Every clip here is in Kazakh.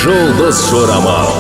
Жұлдыз жорамал.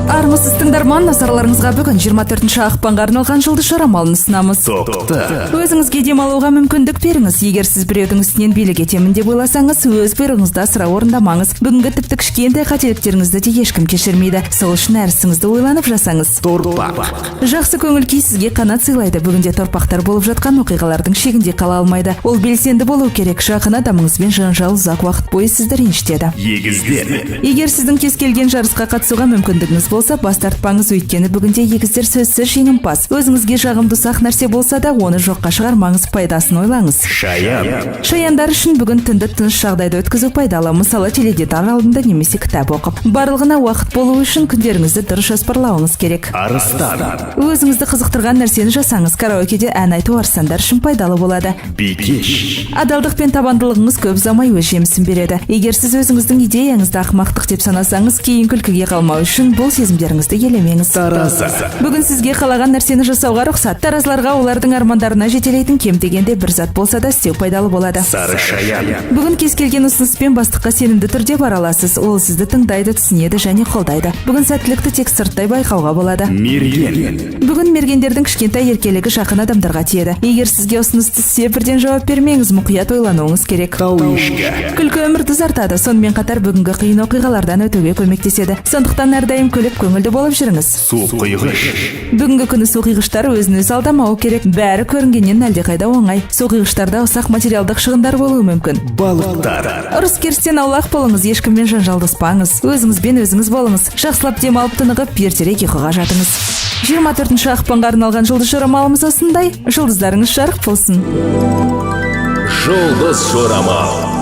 Армысыз, тыңдарман! Назарларыңызға бүгін 24 ақпанға арналған жұлдыз жорамалын ұсынамыз. Тоқты. Өзіңізге демалуға мүмкіндік беріңіз. Егер сіз біреудің үстінен билік етемін деп ойласаңыз, өз бұйрығыңызды асыра орындамаңыз. Бүгінгі тіпті кішкентай қателіктеріңізді де ешкім кешірмейді. Сол үшін әр ісіңізді ойланып жасаңыз. Торпақ. Жақсы көңіл күй сізге қанат сыйлайды. Бүгінде торпақтар болып жатқан оқиғалардың шегінде қала алмайды. Ол белсенді болу керек. Жақын адамыңызбен жанжал ұзақ уақыт бойы сізді ренжітеді. Егіздер. Егер сіздің кез келген жарысқа қатысуға мүмкіндігіңіз болса, бас тартпаңыз, өйткені бүгінде егіздер сөзсіз жеңімпаз. Өзіңізге жағымды ұсақ нәрсе болса да, оны жоққа шығармаңыз, пайдасын ойлаңыз. Шаян. Шаяндар үшін бүгін түнді тыныш жағдайда өткізу пайдалы, мысалы, теледидар алдында немесе кітап оқып. Барлығына уақыт болу үшін күндеріңізді дұрыс жоспарлауыңыз керек. Арыстан. Өзіңізді қызықтырған нәрсені жасаңыз. Караокеде ән айту арыстандар үшін пайдалы болады. Бикеш. Адалдық пен табандылығыңыз көп ұзамай өз жемісін береді. Егер сіз өзіңіздің идеяңызды ақымақтық деп санасаңыз, кейін күлкіге қалмау үшін бұл сезімдеріңізді елемеңіз. Таразы. Бүгін сізге қалаған нәрсені жасауға рұқсат. Таразыларға олардың армандарына жетелейтін кем дегенде бір зат болса да істеу пайдалы болады. Сары шаян. Бүгін кез келген ұсыныспен бастыққа сенімді түрде бара аласыз. Ол сізді тыңдайды, түсінеді және қолдайды. Бүгін сәттілікті тек сырттай байқауға болады. Мерген. Бүгін мергендердің кішкентай еркелігі жақын адамдарға тиеді. Егер сізге ұсыныс түссе, бірден жауап бермеңіз, мұқият ойлануыңыз керек. Тау ешкі. Күлкі өмірді ұзартады, сонымен қатар бүгінгі қиын оқиғалардан өтуге көмектеседі. Сондықтан әрдайым күліп, көңілді болып жүріңіз. Су құйғыш. Бүгінгі күні суқұйғыштар өзін өзі алдамауы керек. Бәрі көрінгеннен әлдеқайда оңай. Суқұйғыштарда ұсақ материалдық шығындар болуы мүмкін. Балықтар. Ұрыс керістен аулақ болыңыз, ешкіммен жанжалдаспаңыз. Өзіңізбен өзіңіз болыңыз. Жақсылап демалып, тынығып, ертерек ұйқыға жатыңыз. 24 ақпанға арналған жұлдыз жорамалымыз осындай. Жұлдыздарыңыз жарық болсын. Жұлдыз жорамал.